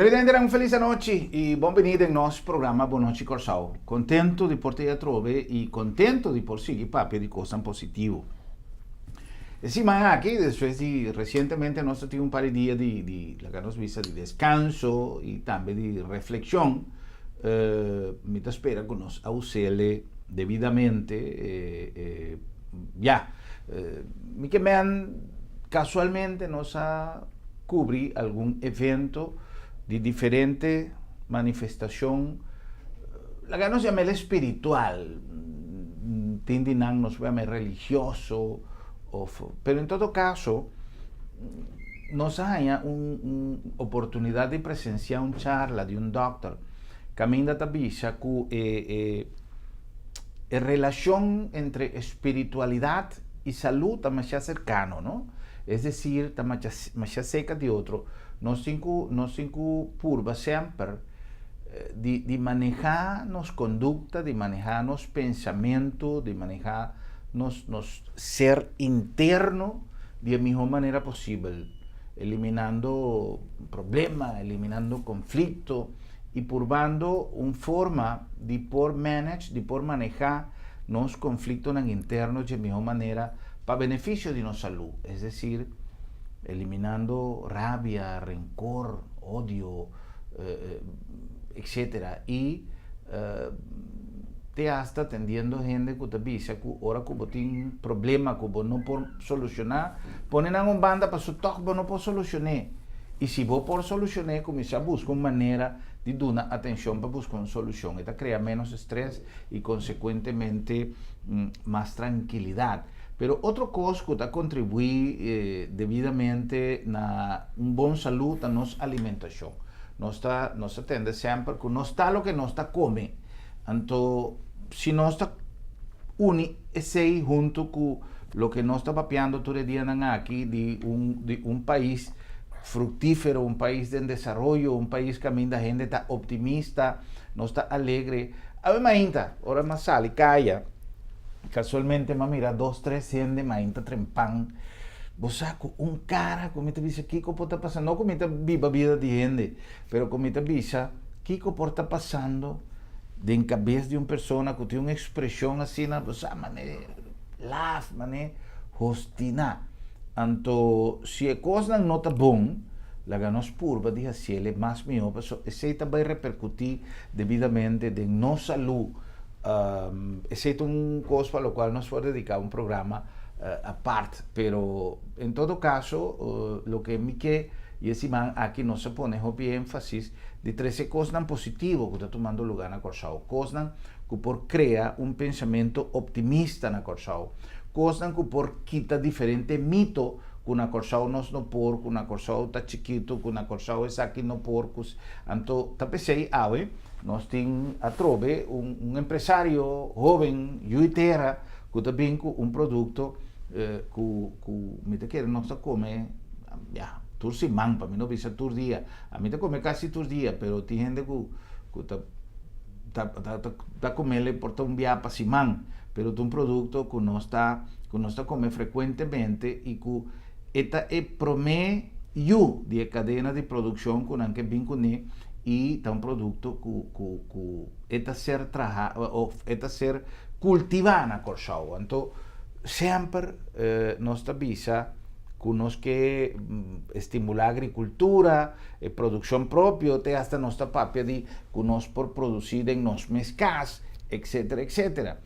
Televidentenan un felis anochi y bon bini den nos programa Bon Nochi Kòrsou. Contento di por ta atrobe y contento di por sigui papia di cosnan positivo. E siman aki, despues di recientemente nos a tin un par di dia di, di laga nos bisa, di descanso y tambe di reflexion, mi ta spera cu nos a us'ele debidamente. Ya, mi ke men casualmente nos a cubri algun evento di diferente manifestacion, laga nos yam'el espiritual, tin di nan nos por yam'e religioso of, pero en todo caso nos a haña un un oportunidad di presencia un charla di un dokter caminda ta bisa cu e e e relacion entre espiritualidad y salud ta masha cercano, no? Es decir, ta masha cerca di otro. Nos tin cu, nos tin cu purba semper di, di maneha nos conducta, di maneha nos pensamento, di maneha nos, nos ser interno di e miho manera posibel, eliminando problema, eliminando conflicto, y purbando un forma di por manage, di por maneha nos conflictonan interno dje miho manera pa beneficio di nos salud, es decir, eliminando rabia, rencor, odio, etcetera y te hasta tendiendo hende cu ta bisa cu ora cu bo tin problema cu bo no por soluciona, pone nan un banda paso toch bo no por solucione. Y si bo por solucione, cuminsa busca un manera di duna atencion pa busca un solucion. E ta crea menos stress y consecuentemente mas tranquilidad. Pero otro cos cu ta contribui debidamente na un bon salud ta nos alimentacion. Nos ta nos ta tende semper cu nos ta loke nos ta come. Anto si nos ta uni esey hunto cu loke nos ta papiando tur e dianan aki di un di un pais fructifero, un pais den desaroyo, un pais caminda hende ta optimista, nos ta alegre. Awe mainta, ora mi a sali caya, casualmente mi a mira dos tres hende mainta trempan. Bo sa cu un cara cu mi ta bisa kico por ta pasando, no cu mi ta biba bida di hende, pero cu mi ta bisa kico por ta pasando den cabes di un persona cu tin un expresion asina, bo sa mane laf, mane hostina. Anto si e cosnan no ta bon, laga nos purba di haciele mas miho, pasobra esey ta bay repercuti debidamente den nos salud. Esey ta un cos pa locual nos por dedica un programa apart, pero en todo caso loke mi ke y e siman aki nos a pone hopi enfasis di trece cosnan positivo cu ta tumando lugar na Corsou, cosnan cu por crea un pensamento optimista na Corsou, cosnan cu por kita diferente mito cu na Corsou nos no por, cu na Corsou ta chikito, cu na Corsou esaki no por, cu anto ta pesey awe nos tin atrobe un un empresario hoben yu y tera cu ta bin cu un producto cu cu mi ta kere nos ta come ya tur siman pa mi no bisa tur dia ami ta come casi tur dia pero tin hende cu cu ta ta ta ta comele por ta un bia pa siman pero ta un producto cu nos ta cu nos ta come frecuentemente y cu e ta e prome yu di e cadena di produccion cu nan ke bin cune y ta un producto cu cu cu e ta ser traha of e ta ser cultiva na Corsou. Anto semper nos ta bisa cu nos ke estimula agricultura, e produccion propio, te hasta nos ta papia di cu nos por produci den nos mes cas, etcetera, etcetera.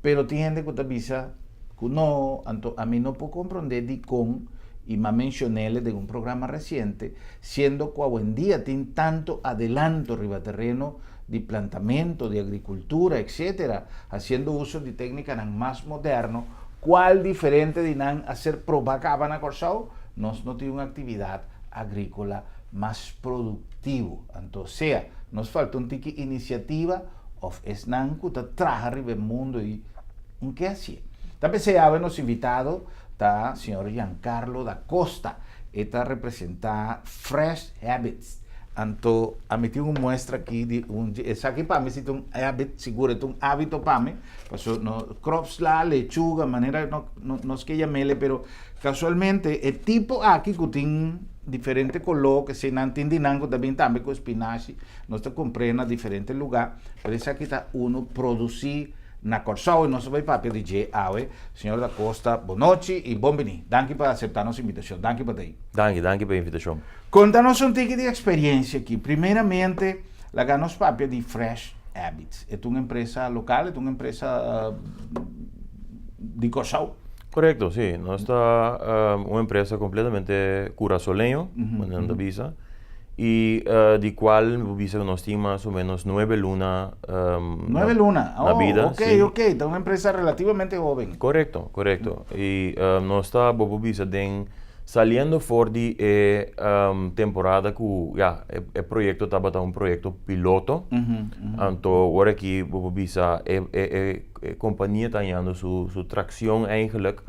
Pero tin hende cu ta bisa cu no, anto ami no por comprende dicon, y m'a mencionele den un programa reciente, siendo cu awendia tin tanto adelanto riba tereno di plantamento, di agricultura, etcetera, haciendo uso di tecnicanan mas moderno, cual diferente di nan a ser proba caba na Corsou, nos no tin un actividad agricola mas productivo. Anto sea nos falta un tiki iniciativa of esnan cu ta traha riba e mundo y un ke hacié. Ta p'esey awe nos invitado ta señor Giancarlo da Costa. E ta representa Fresh Habits. Anto ami tin un muestra aki di un dje esaki pa mi si ta un habit sigur e ta un habito pa mi paso no kropsla, lechuga manera no nos ke yam'ele pero casualmente e tipo aki cu tin. Diferente koló ke si nan tin di nan ku ta bin tambe ku spinashi. Nos ta kumpr'é na diferente lugá, pero esaki ta unu produsí na Kòrsou i nos ta bai papia di dje awe. Señor Da Costa, bon nochi i bon biní. Danki pa aseptá nos invitashon. Danki pa ta ei. Danki, danki pa e invitashon. Konta nos un tiki di eksperensia aki. Primeramente, laga nos papia di Fresh Habits. E ta un empresa lokal, e ta un empresa di Kòrsou? Korekto, si. Nos ta un empresa kompletamente kurasoleño, manera nan ta bisa, i di kual mi por bisa ku nos tin mas o ménos nuebe luna Nuebe luna? na bida, Oh, si. ok, ok. Ta un empresa relativamente hóben. Korekto, korekto. I nos ta, bo por bisa den saliendo for di e temporada ku ya e proyekto tabata un proyekto piloto, anto ora aki bo por bisa e e e kompania ta hañando su su trakshon eigenlijk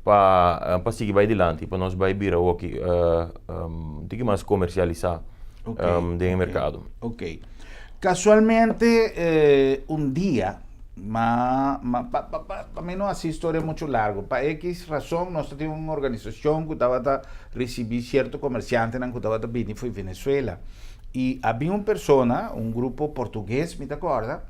pa pa sigui bai dilanti, pa nos bai bira hoki un tiki mas komersialisá den e merkado. Ok. Kasualmente un dia Ma, ma, pa, pa, pa, pa mi no hasi historia mucho largo. Pa X razon nos ta tin un organisacion cu tabata ricibi cierto comerciantenan cu tabata bini fo'i Venezuela. Y a bin un persona, un grupo portugues mi ta corda,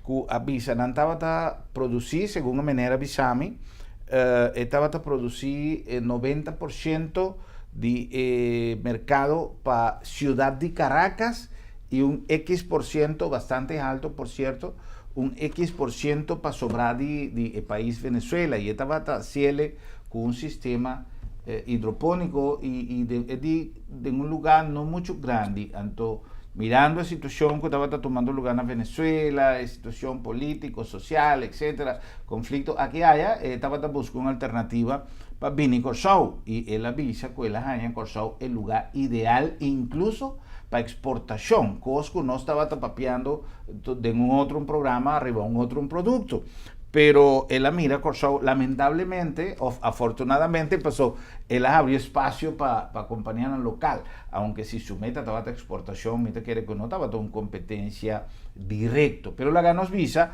cu a bisa nan tabata produci, segun e meneer a bisa mi, e tabata produci e 90% di e mercado pa ciudad di Caracas y un X por ciento, bastante alto por cierto, un X por ciento pa sobrá di di e pais Venezuela y e tabata haciele cu un sistema hidroponico y y den e di den un lugar no mucho grandi anto mirando e situacion cu tabata tumando lugar na Venezuela e situacion politico, social etcetera conflicto aki aya e tabata busca un alternativa pa bini Corsou y el a bisa cu el a haña Corsou e lugar ideal incluso pa exportacion, cos cu nos tabata papiando den un otro un programa riba un otro un producto. Pero el a mira Corsou lamentablemente of afortunadamente paso el a habri espacio pa pa companianan local, aunke si su meta tabata exportacion mi ta kere cu no tabata un competencia directo. Pero laga nos bisa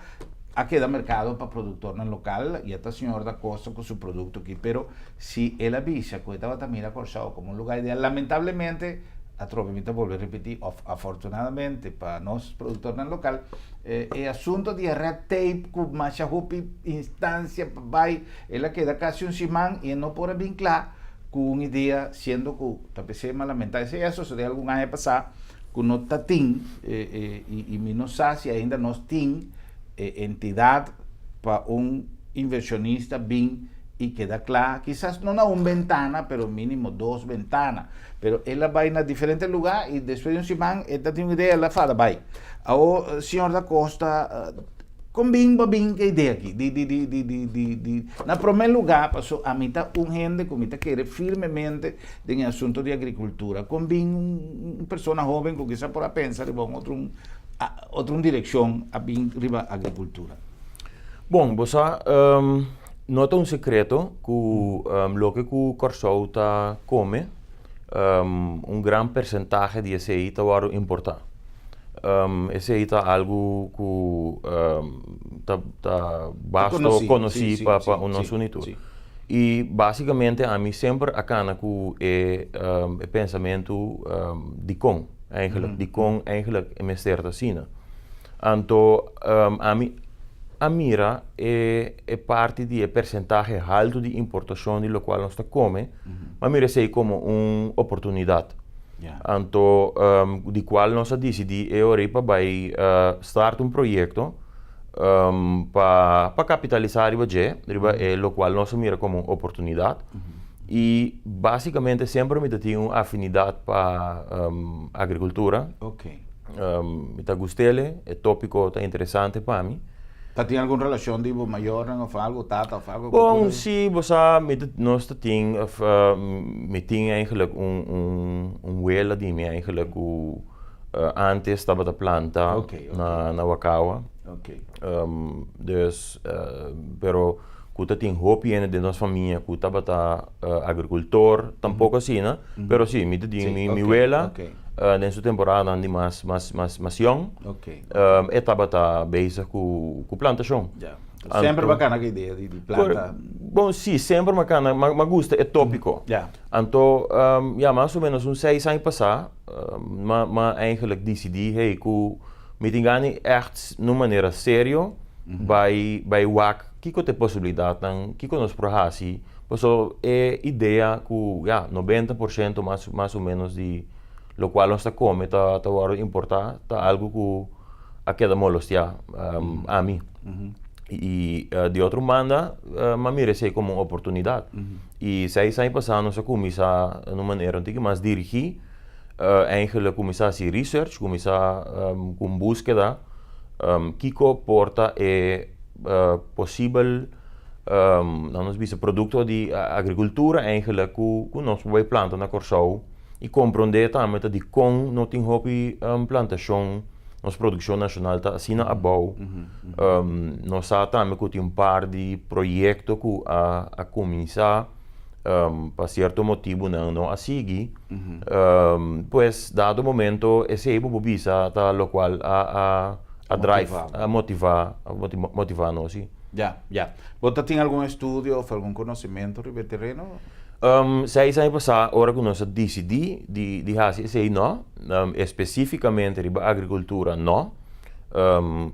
a keda mercado pa productornan local, ya ta señor Da Costa cu su producto aki, pero si el a bisa cu e tabata mira Corsou como un lugar ideal, lamentablemente Atrobe mi ta bolbe ripití, òf afortunadamente pa nos produktornan lokal, e asunto di e red tape ku masha hopi instansia pa bai, el a keda kasi un siman i e no por a bin kla ku un idea, siendo ku ta p'esei mi a lamentá esei a sosodé algun aña pasá ku no ta tin i mi no sa si ainda nos tin e entidat pa un invershonista bin i keda kla, kisas no na un bentana pero mínimo dos bentana. Pero el a bai na diferente lugá i despues di un siman e ta tin un idea, el a fada bai. Awor señor Da Costa, kon bin bo bin ke idea aki? Di di di di di di di na promé lugá paso ami ta un hende ku mi ta kere firmemente den e asunto di agrikultura. Kon bin un persona hóben ku kisa por a pensa riba un otro otro un direkshon a bin riba agrikultura? Bon, bo sa No ta un sekreto ku loke ku Kòrsou ta kome, un gran persentahe di esei ta wòrdu importá. Esei ta algu ku ta ta basto konosí pa pa nos unu i tur. I básikamente ami semper a kana ku e e pensamentu dikon eigentlik, dikon eigentlik e mester ta asina. Anto ami a mira e e parti di e persentahe haltu di importashon di lokual nos ta kome, mi a mira esei komo un oportunidat. Anto di kual nos a disidí e ora ei pa bai start un proyekto pa pa kapitalisá riba dje, riba e lokual nos a mira komo un oportunidat. I básikamente semper mi ta tin un afinidat pa agrikultura. Mi ta gust'el, e tópiko ta interesante pa mi. Ta tin algun relashon di bo mayornan òf algu, tata òf algu? Bon, si, bo sa, mi ta, nos ta tin òf mi tin eigenlijk un un un wela di mi eigenlijk ku ántes tabata planta na na Wakawa. Dus, pero ku ta tin hopi hende den nos famia ku tabata agrikultor, tampoko asina, pero si, mi ta tin mi wela. Den su temporadanan di mas mas mas mas yong, e tabata bezig ku ku plantashon. Semper bo a kana ku idea di planta? Bon, si, semper mi a kana, mi a gusta e tópiko. Anto, ya, mas o ménos un seis aña pasá, mi a eigenlijk disidí, hey, ku mi tin gana di ègt na un manera serio bai bai wak kiko ta e posibilidatnan, kiko nos por hasi, pasobra e idea ku, ya, 90% mas mas o ménos di lokual nos ta kome ta ta wòrdu importá, ta algu ku a keda molostiá ami. I di otro banda mi a mira esei komo un oportunidat. I 6 aña pasá nos a kuminsá na un manera un tiki mas dirigí, eigenlijk kuminsá hasi research, kuminsá ku un búskeda kiko por ta e posibel nan nos bisa produkto di agrikultura eigenlijk ku nos por bai planta na Kòrsou i komprondé tambe ta dikon no tin hopi plantashon. Nos produkshon nashonal ta asina abou. Nos sa tambe ku tin un par di proyekto ku a kuminsá, pa sierto motibunan no a sigui. Pues dado momento esei bo por bisa ta lokual a drive, a motivá, a motivá nos si. Ya, ya. Bo ta tin algun estudio òf algun konosementu riba e tereno? 6 aña pasá ora ku nos a disidí di hasi esei no. Específicamente riba agricultura no,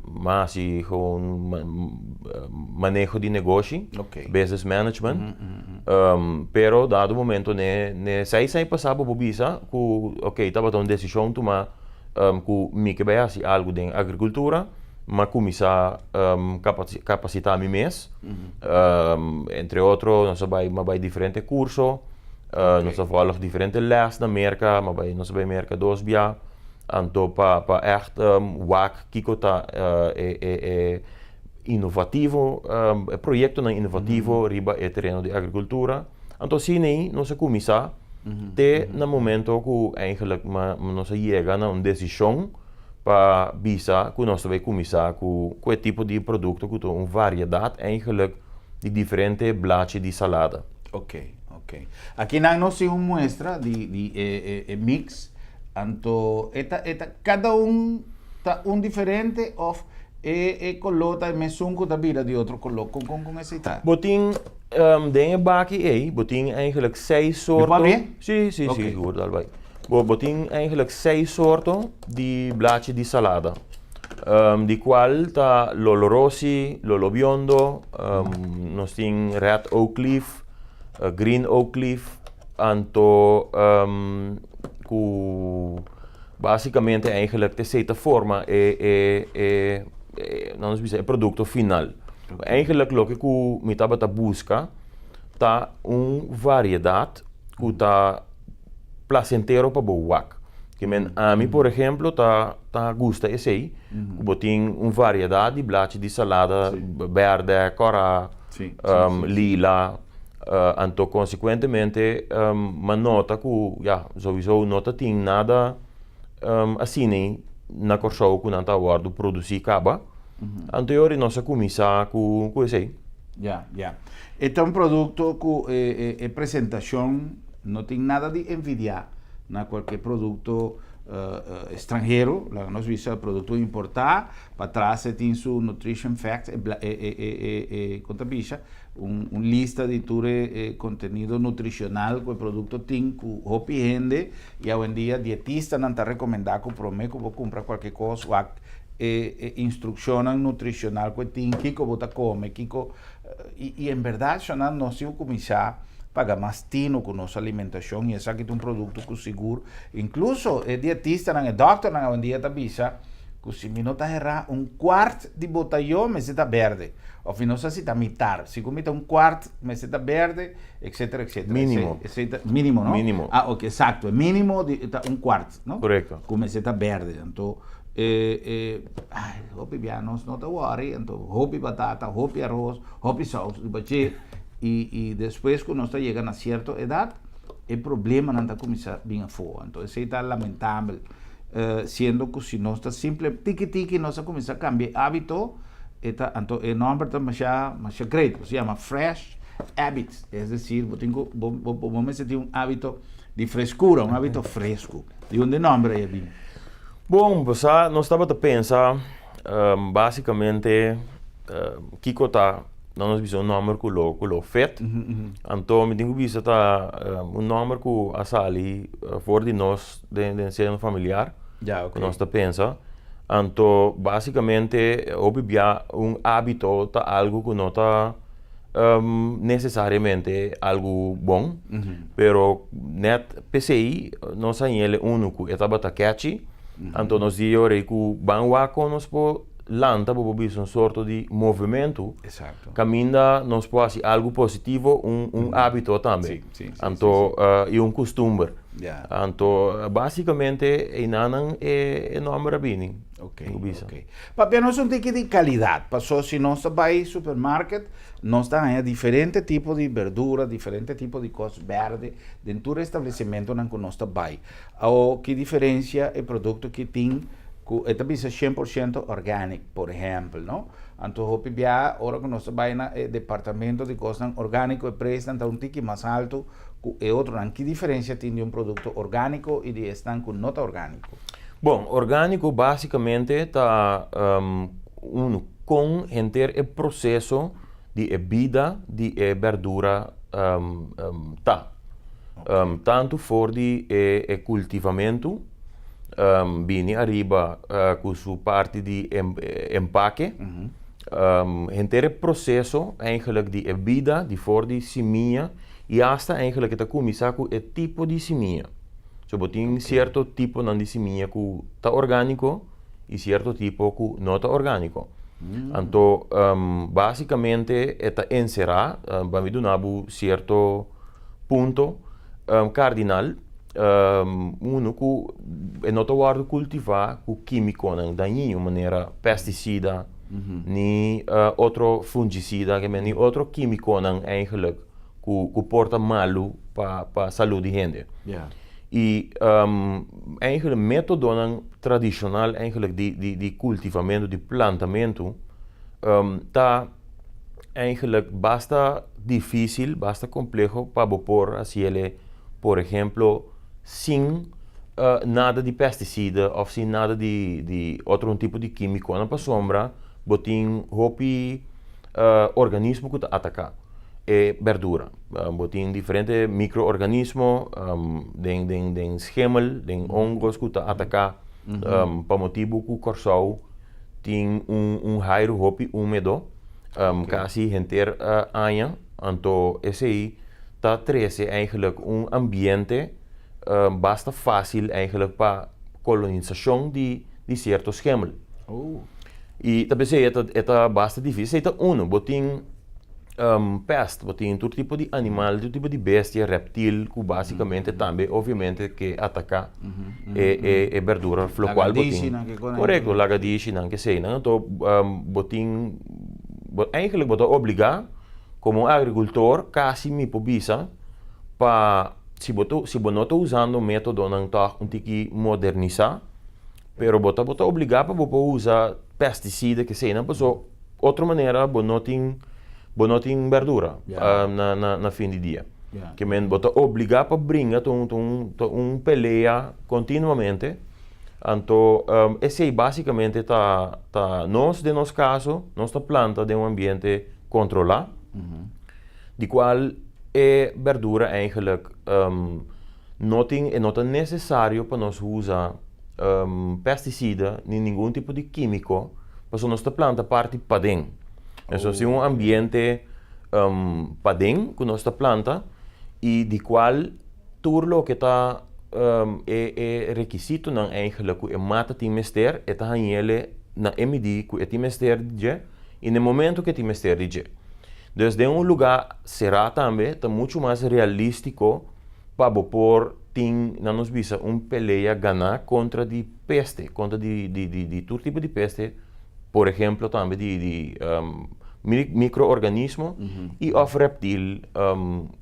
mas si gewoon maneho di negoshi, business management. Pero dado momento ne 6 aña pasá bo por bisa ku ok tabata un desishon tuma ku mi ke bai hasi algu den agricultura, m'a kuminsá kapasitá mi mes, entre otro nos a bai m'a bai diferente kurso. Nos a volg diferente les na Merka, m'a bai nos a bai Merka dos bia, anto pa ègt wak kiko ta e e e inovativo, e proyektonan inovativo riba e tereno di agrikultura. Anto asina ei nos a kuminsá te na momento ku eigenlijk nos a yega na un desishon pa bisa ku nos ta bai kuminsá ku e tipo di produkto ku ta un variedat eigenlijk di diferente blachi di salada. Ok, ok. Aki nan nos tin un muestra di di e e e mix. Anto e ta e ta kada un ta un diferente of e e koló ta e mesun ku ta bira di otro koló? Kon kon kon esei ta? Bo tin den e baki ei bo tin eigenlijk seis Mi sorto. por abrié? Sí, sí, Ok. sí, sigur dal bai. Bo tin eigenlijk seis sorto di blachi di salada. Di cual ta Lolo Rossi, Lolo Biondo, nos tin Red Oak Leaf, Green Oak Leaf, anto cu basicamente eigenlijk esey ta forma e e e nan nos bisa e producto final. Eigenlijk loke cu mi tabata busca ta un variedad cu ta placentero pa bo wak. Ke men ami por ehemplo ta ta gusta esei ku bo tin un variedat di blachi di salada bèrdè, kòrá, lila, anto konsekuentemente m'a nota ku ya souiso no ta tin nada asina na Kòrsou ku nan ta wòrdu produsí kaba, anto e ora nos a kuminsá ku esei. Ya, ya. E ta un produkto ku e presentashon no tin nada di envidiá na kualke produkto estranhero, laga nos bisa produkto importá, patras e tin su nutrition facts, e e kon ta bisa, un lista di tur e kontenido nutricional ku e produkto tin ku hopi hende i awendia dietistanan ta rekomendá ku promé ku bo kumpra kualke kos wak e instrukshonnan nutricional ku e tin, kiko bo ta kome, kiko i en bèrdat shonnan nos tin ku kuminsá paga mas tino ku nos alimentashon i esaki ta un produkto ku sigur inkluso e dietistanan, e dòkternan awendia ta bisa ku si mi no ta herá un kuart di bo tayó mester ta bèrdè òf mi no sa si ta mitar, si ku mi ta un kuart mester ta bèrdè etcetera etcetera. Mínimo. Esei ta mínimo no? Mínimo. Ah ok eksakto e mínimo di ta un kuart no? Korekto. Ku mester ta bèrdè anto e e ai hopi bia nos no ta wòri anto hopi batata hopi aros hopi sous riba dje. I i despues ku nos ta yega na sierto edat, e problemanan ta kuminsá bin afó. Anto esei ta lamentabel, siendo ku si nos ta simple tiki tiki nos a kuminsá kambia e hábito, e ta anto e nòmber ta masha masha great, bo se yama Fresh Habits, es desir bo tin ku bo bo bo mester tin un hábito di freskura, un hábito fresku. Di unda e nòmber ei a bin? Bon, bo sa nos tabata pensa básikamente. kiko ta nan nos bisa un nòmber ku lo fit. Anto mi tin ku bisa ta un nòmber ku a sali for di nos den seno familiar. Ku nos ta pensa. Anto básikamente hopi bia un hábito ta algu ku no ta nesesariamente algu bon, pero net p'esei nos a hañ'é unu ku e tabata catchy. Anto nos di ora ku ban wak kon nos por lanta bo por bisa un sorto di movementu kaminda nos por hasi algu positivo, un hábito tambe. Anto i un kustumber. Anto básikamente einanan e nòmber a bini. Ku bisa. Papia nos un tiki di kalidat. Paso si nos ta bai supermarket, nos ta haña diferente tipo di berdura, diferente tipo di kos berde den tur establesimentonan ku nos ta bai. Awo, ki diferensia e produkto ki tin ku e ta bisa 100% organic, por ehèmpel, no? Anto hopi bia ora ku nos ta bai na e departamento di kosnan orgániko, e preisnan ta un tiki mas altu ku e otronan. Ki diferensia tin di un produkto orgániko i di esnan ku no ta orgániko? Bon, orgániko básikamente ta un kon henter e proseso di e bida di e berdura ta. Tantu for di e kultivamentu, bini ariba ku su parti di empake, henter e proseso eigenlijk di e bida di for di simia i asta eigenlijk e ta kuminsá ku e tipo di simia. So bo tin sierto tiponan di simia ku ta orgániko i sierto tipo ku no ta orgániko. Anto básikamente e ta enserá, pa mi duna bo sierto punto kardinal, unu ku e no ta wòrdu kultivá ku kímikonan dañino manera pestisida ni otro fungisida ni otro kímikonan eigenlijk ku por ta malu pa salú di hende. I eigenlijk métodonan tradishonal eigenlijk di kultivamentu, di plantamentu, ta eigenlijk basta difísil, basta kompleho pa bo por hasié, por ehèmpel, sin nada di pestisida òf sin nada di otro tipo di kímikonan, pasobra bo tin hopi organismo ku ta ataká e berdura. Bo tin diferente mikroorganismo den schimmel, den hongos ku ta ataká pa motibu ku Kòrsou tin un airu hopi húmedo kasi henter aña. Anto esei ta trese eigenlijk un ambiente basta fásil eigenlijk pa kolonisashon di sierto schimmel. I ta p'esei e ta basta difísil. Esei ta unu. Bo tin pest, bo tin tur tipo di animal, tur tipo di bestia, reptil ku básikamente tambe obviamente ke ataká e berdura lokual bo tin. Korekto, lagadishinan ke eseinan. Anto bo tin eigenlijk bo ta obligá komo un agrikultor, kasi mi por bisa, pa si bo no ta usando métodonan tòg un tiki modernisá, pero bo ta obligá pa bo por usa pestisida ke eseinan, pasobra otro manera bo no tin berdura na fin di dia. Ke men bo ta obligá pa bringa ta un pelea kontinuamente. Anto esei básikamente ta nos, den nos kaso, nos ta planta den un ambiente kontrolá, di kual e berdura eigenlijk no tin e no ta nesesario pa nos usa pestisida ni ningun tipo di kímiko, pasobra nos ta planta parti paden. Entonces tin un ambiente paden ku nos ta planta i di kual tur loke ta e rekisitonan eigenlijk ku e mata tin mester, e ta hañ'é na e midí ku e tin mester di dje i na e momento ku e tin mester di dje. Dus den un lugá será tambe ta muchu mas realístiko pa bo por tin, nan nos bisa, un pelea ganá kontra di peste, kontra di tur tipo di peste, por ehemplo tambe di mikroorganismo i òf reptil,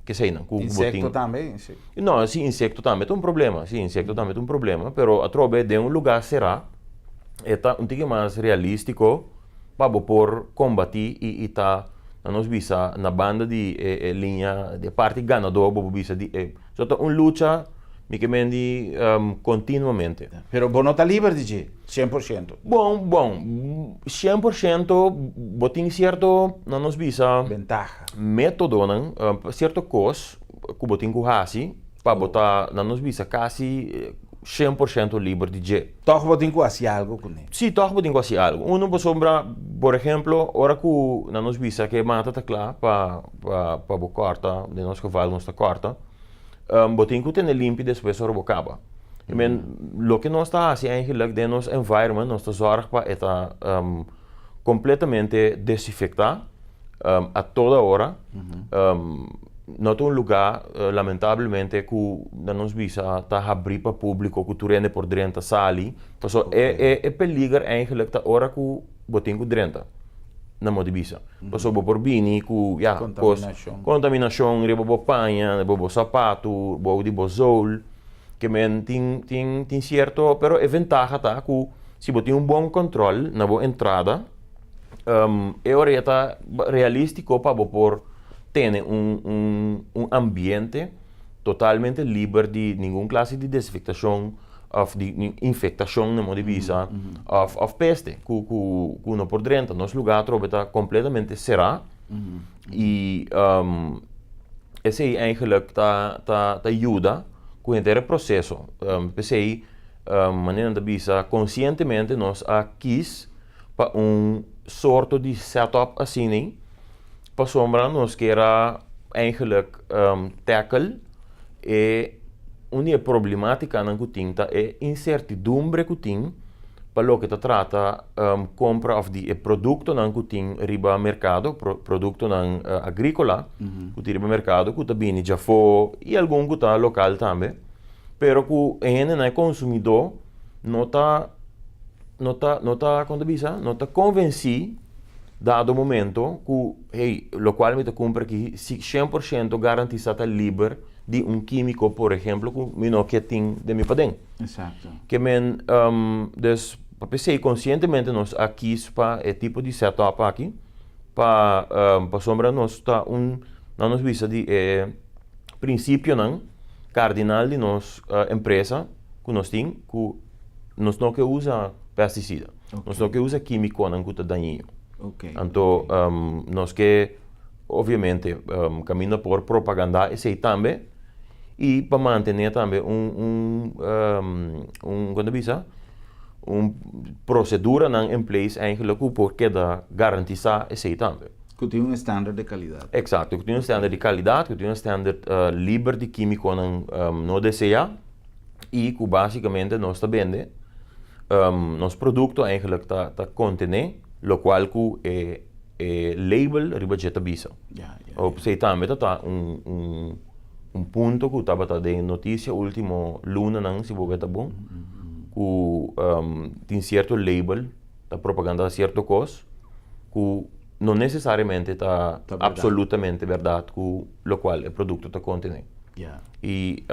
ke eseinan ku bo tin. Insekto tambe? No, si, insekto tambe ta un problema, si, insekto tambe ta un problema, pero atrobe den un lugá será e ta un tiki mas realístiko pa bo por kombatí i ta, nan nos bisa, na banda di e liña di e parti ganadó, bo por bisa di e so ta un lucha mi ke men di kontinuamente. Pero bo no ta liber di dje, 100%? Bon, bon. 100% bo tin sierto, nan nos bisa, Bentaha. Métodonan, sierto kos ku bo tin ku hasi pa bo ta, nan nos bisa, kasi 100% liber di dje. Tòg bo tin ku hasi algu kuné. Sí, tòg bo tin ku hasi algu. Unu pasobra, por ehemplo, ora ku nan nos bisa ku e mata ta kla pa pa pa bo kòrta, den nos geval nos ta kòrta, bo tin ku tene limpi despues ora bo kaba. I men, loke nos ta hasi eigenlijk den nos environment, nos ta zòrg pa e ta kompletamente desinfektá a toda ora. No ta un lugá, lamentablemente, ku nan nos bisa ta habrí pa públiko, ku tur hende por drenta sali. Pasobra e e peliger eigenlijk ta ora ku bo tin ku drenta, na modo di bisa. Pasobra bo por bini ku, ya, kos, kontaminashon riba bo paña, riba bo sapatu, bou di bo zool. Ke men tin tin tin sierto, pero e ventaha ta ku si bo tin un bon kòntròl na bo entrada, e ora ya ta realístiko pa bo por tene un un un ambiente totalmente liber di ningun klase di desinfektashon òf di infektashon na modo di bisa òf òf peste ku ku ku no por drenta. Nos lugá atrobe ta kompletamente será i esei eigenlijk ta ta ta yuda ku henter e proseso. P'esei manera nan ta bisa konsientemente nos a kis pa un sorto di setup asina pasobra nos kier a eigenlijk tackle e un di e problematikanan ku tin ta e insertidumbre ku tin pa loke ta trata kompra òf di e produktonan ku tin riba merkado, produktonan agríkola ku tin riba merkado ku ta bini djafó i algun ku ta lokal tambe, pero ku e hendenan e konsumidó no ta no ta no ta kon ta bisa no ta konvensí dado momento ku hey lokual mi ta kumpra aki si 100% garantisá ta liber di un kímiko por ehemplo ku mi no ke tin den mi paden. Exacto. Ke men dus pa p'esei konsientemente nos a kis pa e tipo di setup aki pa pasobra nos ta un nan nos bisa di e prinsipionan kardinal di nos empresa ku nos tin ku nos no ke usa pestisida. Nos no ke usa kímikonan ku ta dañino. Anto nos ke obviamente kaminda por propagandá esei tambe i pa mantené tambe un un un kon ta bisa un proseduranan en place eigenlijk ku por keda garantisá esei tambe. Ku tin un standaard di kalidat. Eksakto, ku tin un standaard di kalidat, ku tin un standaard liber di kímikonan no deseá i ku básikamente nos ta bende nos produkto eigenlijk ta ta kontené lokual ku e e label riba dje ta bisa. P'esei tambe ta ta un un un punto ku tabata den notisia último lunanan si bo wet ta bon ku tin sierto label ta propaganda sierto kos ku no nesesariamente ta absolutamente bèrdat ku lokual e produkto ta kontené. I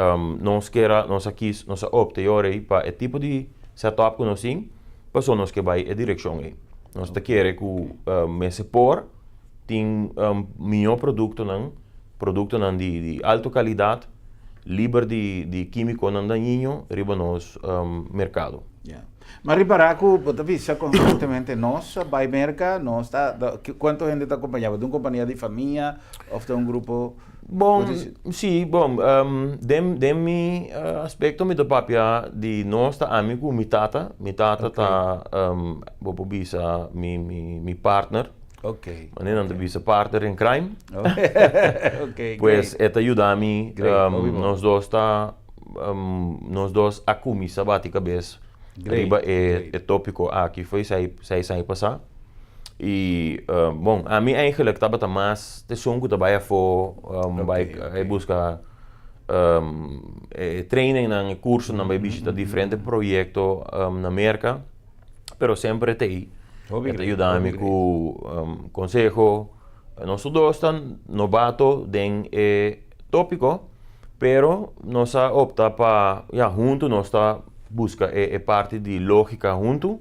nos kier a nos a kis nos a opta e ora ei pa e tipo di setup ku nos tin pasobra nos ke bai e direkshon ei. Nos ta kere ku mester por tin mihó produktonan, produktonan di alto kalidat, liber di kímikonan dañino riba nos merkado. Mi a ripará ku bo ta bisa konstantemente nos a bai Merka, nos ta, kuantu hende ta kompañá bo? Ta un kompania di famia òf ta un grupo? Bon, sí, bon, den den mi aspekto mi ta papia di nos ta ami ku mi tata, mi tata ta bo por bisa mi mi mi partner. Manera nan ta bisa partner in crime. Pues e ta yuda mi, nos dos ta nos dos a kuminsá bati kabes riba e e tópiko aki fo'i seis aña pasá. I bon, ami eigenlijk tabata mas esun ku ta bai afó, bai bai buska e trainingnan, e kursonan, bai bishita diferente proyekto na Merka, pero semper e ta ei. E ta yuda mi ku konseho. Nos tur dos ta nobato den e tópiko, pero nos a opta pa ya huntu nos ta buska e parti di lógika huntu.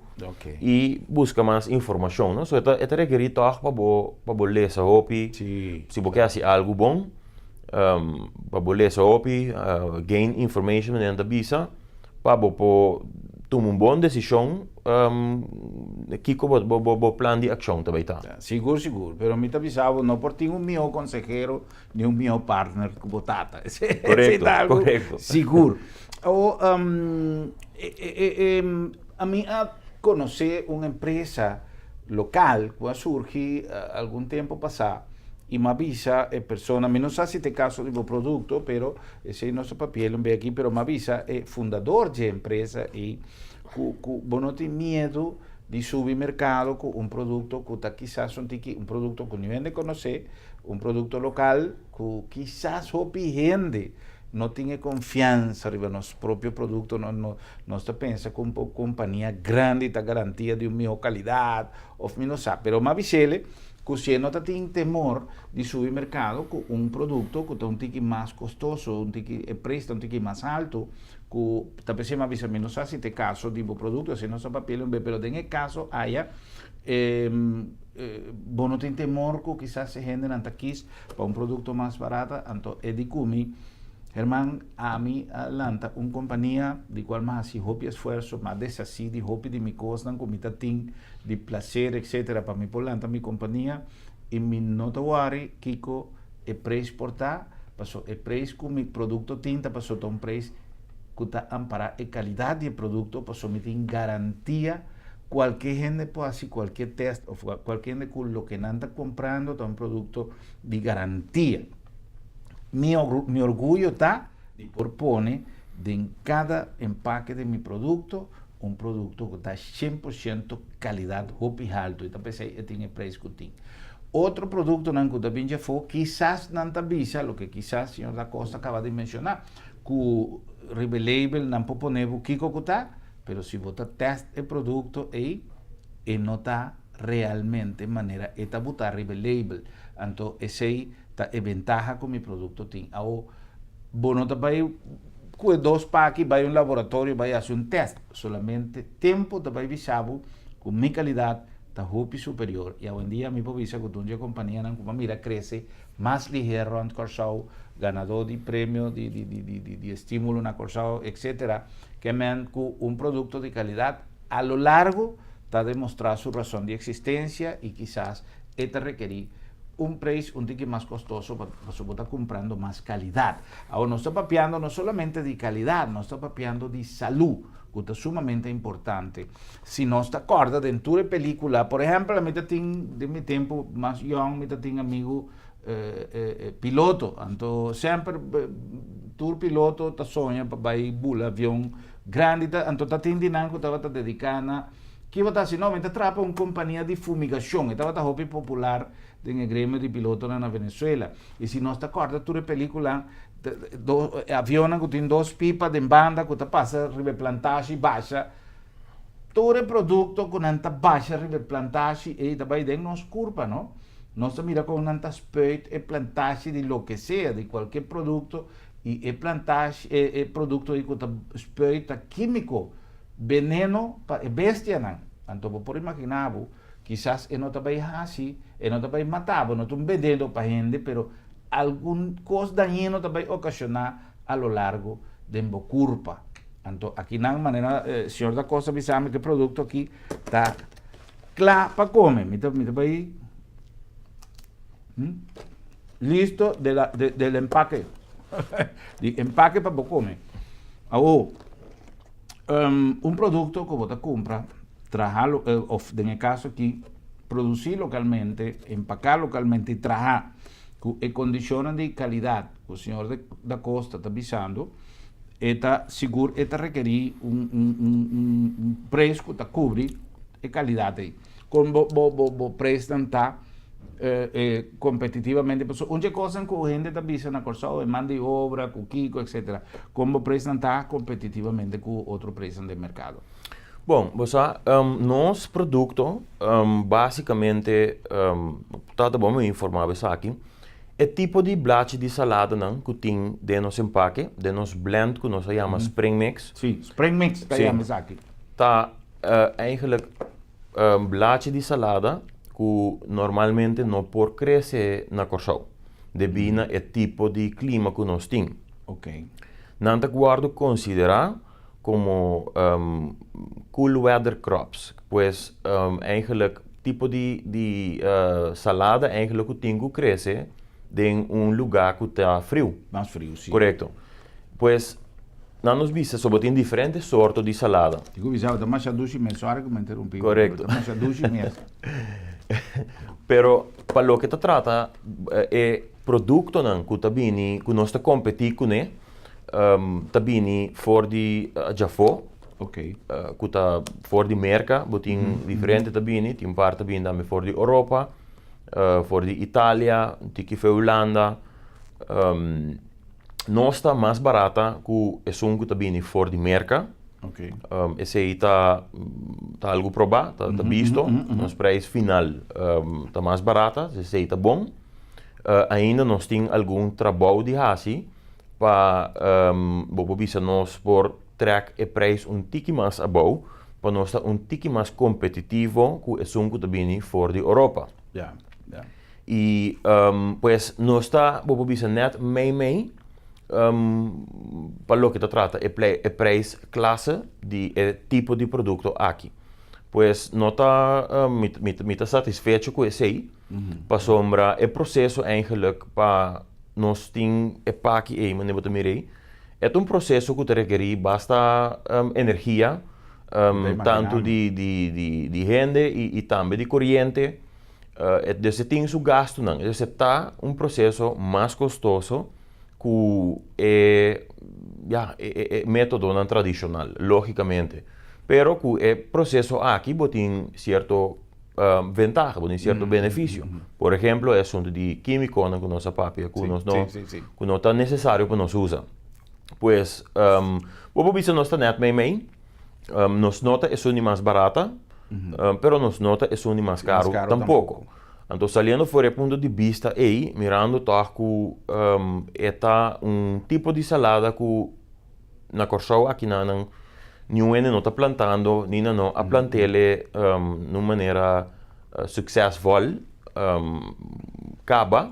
I buska mas informashon, no? So e ta e ta rekerí tòg pa bo pa bo lesa hopi. Si bo ke hasi algu bon, pa bo lesa hopi, gain information manera nan ta bisa, pa bo por. tuma un bon desishon, kiko bo bo bo plan di akshon ta bai ta? Sigur sigur, pero mi ta bisa bo no por tin un mihó konsehero ni un mihó partner ku bo tata. Esei Korekto, ta algu korekto. sigur. Awor, ami a konosé un empresa lokal ku a surgi algun tempu pasá i mi a bisa e persona, mi no sa si ta e kaso di bo produkto, pero esei nos ta papia un bes aki, pero mi a bisa e fundador dje empresa ei ku ku bo no tin miedu di subi merkado ku un produkto ku ta kisas un tiki un produkto ku niun hende konosé, un produkto lokal ku kisas hopi hende no tin e konfiansa riba nos propio produkto, no no nos ta pensa ku un kompania grandi ta garantia di un mihó kalidat òf mi no sa, pero mi a bis'el ku si e no ta tin temor di subi merkado ku un produkto ku ta un tiki mas kostoso, un tiki e preis ta un tiki mas altu ku ta p'esei mi a bisa mi no sa si ta e kaso di bo produkto, si nos ta papia un be, pero den e kaso aya bo no tin temor ku kisas e hendenan ta kis pa un produkto mas barata, anto e di ku mi, Herman, ami a lanta un kompania di kual mi a hasi hopi esfuerso, mi a deshasí di hopi di mi kosnan ku mi ta tin di plaser etcetera pa mi por lanta mi kompania i mi no ta wòri kiko e preis por ta, paso e preis ku mi produkto tin ta paso ta un preis ku ta ampará e kalidat di e produkto, paso mi tin garantia kualke hende por hasi kualke tèst òf kualke hende ku loke nan ta komprando ta un produkto di garantia. Mi mi orguyo ta di por pone den kada empake di mi produkto un produkto ku ta 100% kalidat hopi haltu i ta p'esei e tin e preis ku tin. Otro produktonan ku ta bin dje afó kisas nan ta bisa loke kisas señor Da Costa kaba di menshoná ku riba e label nan por pone bo kiko ku ta pero si bo ta tèst e produkto ei e no ta realmente manera e ta butá riba e label. Anto esei ta e bentaha ku mi produkto tin. Awo bo no ta bai ku e dos paki bai un laboratorio bai hasi un tèst. Solamente tempu ta bai bisa bo ku mi kalidat ta hopi superior. I awendia mi por bisa ku ta un dje kompanianan ku bo a mira krese mas liher rònt Kòrsou, ganadó di premio di di estímulo na Kòrsou etcetera, ke men ku un produkto di kalidat a lo largo ta demostrá su rason di eksistensia i kisas e ta rekerí un preis un tiki mas kostoso pasobra bo ta kumprando mas kalidat. Awor nos ta papiando no solamente di kalidat, nos ta papiando di salú, ku ta sumamente importante. Si nos ta kòrda den tur e pelíkula, por ehèmpel ami ta tin den mi tempu mas yòn mi ta tin amigu piloto, anto semper tur piloto ta soña pa bai bula avion grandi ta anto ta tin di nan ku tabata dediká na kiba ta hasi no mi ta traha pa un kompania di fumigashon e tabata hopi popular den e gremio di pilotonan na Venezuela i si nos ta kòrda tur e pelikula e avionnan ku tin dos pipa den banda ku ta pasa riba e plantashi basha tur e produkto ku nan ta basha riba e plantashi ei ta bai den nos kurpa no nos ta mira kon nan ta spuit e plantashi di loke sea di kualke produkto i e plantashi e produkto ei ku ta spuit ta kímiko beneno pa e bestianan anto bo por imaginá bo kisas e no ta bai hasi e no ta bai mata bo no ta un beneno pa hende pero algun kos dañino ta bai okashoná a lo largo den bo kurpa. Anto akinan manera señor Da Costa bisa mi ku e produkto aki ta kla pa kome. Mi ta mi ta bai listo de la de del empake di empake pa bo kome. Awor un produkto ku bo ta kumpra traha òf den e kaso aki produsí lokalmente, empaká lokalmente i traha ku e kondishonnan di kalidat ku señor Da Costa ta bisando, e ta sigur e ta rekerí un un un un preis ku ta kubri e kalidat ei. Kon bo bo bo bo preisnan ta kompetitivamente? Pasobra un dje kosnan ku hende ta bisa na Kòrsou e man di obra ku kiko etsetera. Kon bo preisnan ta kompetitivamente ku otro preisnan den merkado? Bon, bo sa, nos produkto básikamente ta ta bon mi informá bo esaki. E tipo di blachi di saladanan ku tin den nos empake, den nos blend ku nos a yama spring mix. Sí, spring mix ta yama esaki. Ta eigenlijk blachi di salada ku normalmente no por krese na Kòrsou, debí na e tipo di klima ku nos tin. Oké. Nan ta wòrdu konsiderá. komo cool weather crops. Pues eigenlijk tipo di di salada eigenlijk ku tin ku krese den un lugá ku ta friu. Mas friu, si. Korekto. Pues nan nos bisa so bo tin diferente sorto di salada. Tin ku bisa bo ta masha dushi mes, sorry ku mi a interumpi bo, pero ta masha dushi mes. Pero pa loke ta trata e produktonan ku ta bini ku nos ta kompetí kuné ta bini for di djafó ku ta for di Merka, bo tin diferente ta bini, tin par ta bini tambe for di Oropa, for di Italia, un tiki for Hulanda. Nos ta mas barata ku esun ku ta bini for di Merka. Esei ta ta algu probá, ta ta bisto. Nos prijs final ta mas barata, esei ta bon. Ainda nos tin algun trabou di hasi pa bo por bisa nos por trèk e prijs un tiki mas abou pa nos ta un tiki mas kompetitivo ku esun ku ta bini for di Oropa. I pues nos ta, bo por bisa nèt mei mei pa loke ta trata e e prijs klase di e tipo di produkto aki. Pues no ta mi mi ta satisfecho ku esei pasobra e proseso eigenlijk pa nos tin e paki ei manera bo ta mira ei e ta un proseso ku ta rekerí basta energia tantu di di di hende i tambe di koriente. Dus e tin su gastunan. Dus e ta un proseso mas kostoso ku e, ya, e e metodonan tradishonal, lógikamente. Pero ku e proseso aki bo tin sierto ventaha, bo tin sierto benefisio. Por ehemplo, e asuntu di kímikonan ku nos a papia ku nos no, ku no ta nesesario pa nos usa. Pues, bo por bisa nos ta nèt meimei. Nos no ta esun di mas barata, pero nos no ta esun di mas karu tampoko. Anto saliendo for e punto di bista ei, mirando tòg ku e ta un tipo di salada ku na Kòrsou akinanan niun hende no ta plantando ni nan no a plant'el na un manera suksesvol kaba,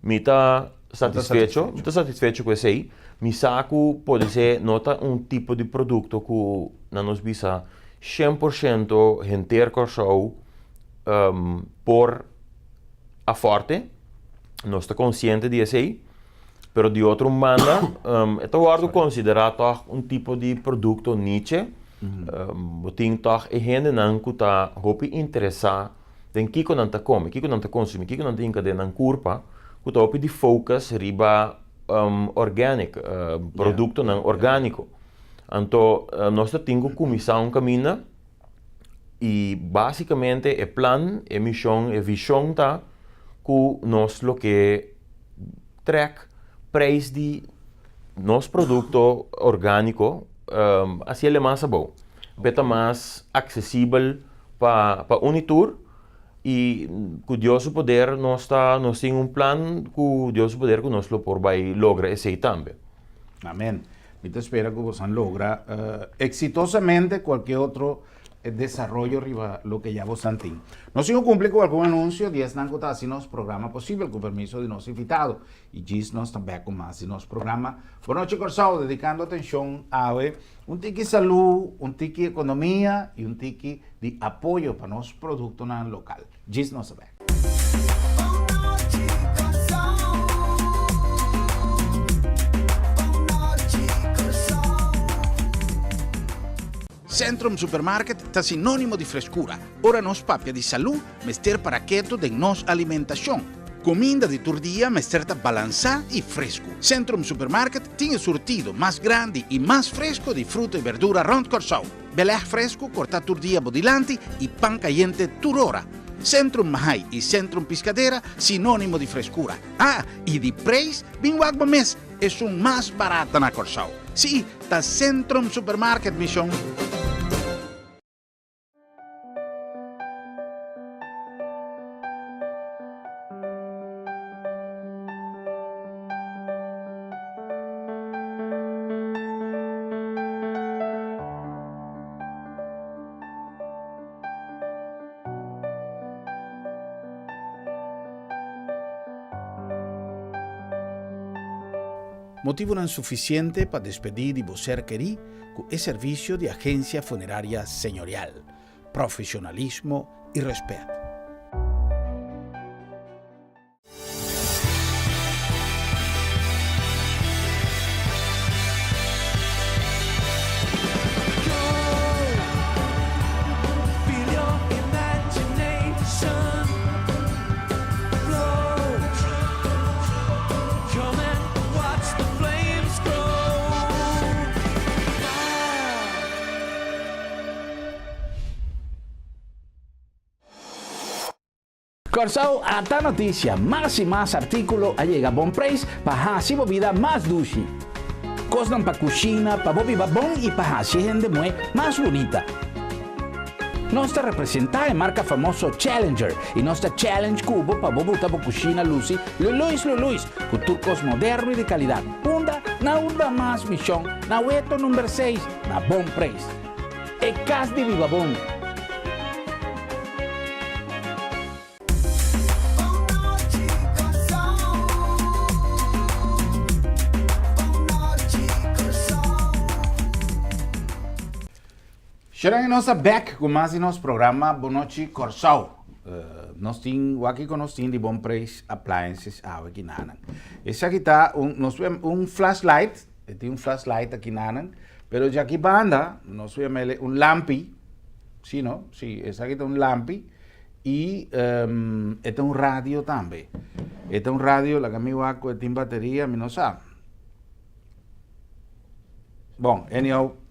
mi ta satisfecho, mi ta satisfecho ku esei. Mi sa ku podisé no ta un tipo di produkto ku nan nos bisa 100% henter Kòrsou por afòrte. Nos ta konsiente di esei, pero di otro un banda e ta wòrdu konsiderá tòg un tipo di produkto niche. Bo tin tòg e hendenan ku ta hopi interesá den kiko nan ta kome, kiko nan ta konsumí, kiko nan ta hinka den nan kurpa, ku ta hopi di focus riba organic, produktonan orgániko. Anto nos ta tin ku kuminsá un kaminda i básikamente e plan, e mishon, e vishon ta ku nos lo ke trèk preis di nos produkto orgániko hasié el e mas abou, p'e ta mas aksesibel pa pa un i tur i ku Dios su poder nos ta nos tin un plan ku Dios su poder ku nos lo por bai logra esei tambe. Amen. Mi ta spera ku boso an logra eksitosamente kualke otro desaroyo riba loke ya boso an tin. Nos tin ku kumpli ku algun anunsio di esnan ku ta hasi nos programa posibel ku permiso di nos invitado. I djis nos ta bek ku mas di nos programa Bon Nochi Kòrsou dedikando atenshon awe Un tiki salú, un tiki ekonomia i un tiki di apoyo pa nos produktonan lokal. Djis nos a bek. Centrum Supermarket ta sinónimo di freskura. Ora nos papia di salú, mester para ketu den nos alimentashon. Kuminda di tur dia mester ta balansá i fresku. Centrum Supermarket tin e surtido mas grandi i mas fresku di fruta i berdura rònt Kòrsou. Belèg fresku kortá tur dia bo dilanti i pan kayente tur ora. Centrum Mahai i Centrum Piscadera sinónimo di freskura. Ah, i di preis, bin wak bo mes, esun mas barata na Kòrsou. Sí, ta Centrum Supermarket, mi shon! Motivonan sufisiente pa despedí di bo ser kerí ku e servisio di Agensia Funeraria Señorial. Profesionalismo i rèspèt. Kòrsou ata notisia, mas i mas artíkulo a yega bon preis pa hasi bo bida mas dushi. Kosnan pa kushina, pa bo biba bon i pa hasi e hende muhé mas bunita. Nos ta representá e marka famoso Challenger i nos ta challenge ku bo pa bo buta bo kushina lusi luluis luluis ku tur kos moderno i di kalidat. Unda? Na Urban Mas Mishon, na Weto number seis, na bon preis. E kas di biba bon. Sharon i nos ta bek ku mas di nos programa Bonochi Kòrsou. Nos tin wak kiko nos tin di Bon Preis Appliances awe kinanan. Esaki ta un nos un flashlight, e tin un flashlight akinanan, pero djaki banda nos por yam'e un lampi, si no? Si, esaki ta un lampi i e ta un radio tambe. E ta un radio, laga mi wak ku e tin bateria, mi no sa. Bon, anyhow,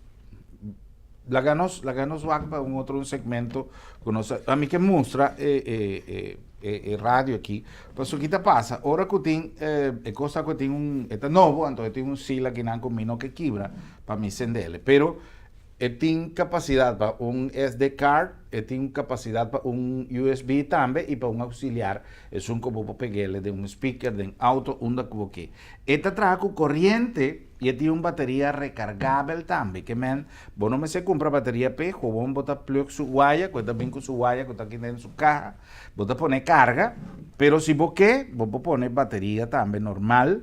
laga nos, laga nos wak pa un otro un segmento ku nos a mi ke mustra e e e e e radio aki. Pasobra ki ta pasa, ora ku tin e kos ta ku tin un, e ta nobo, anto e tin un sil akinan ku mi no ke kibra pa mi sendele. Pero e tin kapasidat pa un SD card, e tin kapasidat pa un USB tambe i pa un auxiliar, esun ku bo por peg'ele den un speaker, den auto, unda ku bo ke. E ta traha ku koriente i e tin un bateria rekargabel tambe. Ke men, bo no mester kumpra bateria p'e, gewoon bo ta plug su waya, ku e ta bin ku su waya ku ta aki den su kaha, bo ta pone karga, pero si bo ke, bo por pone bateria tambe normal.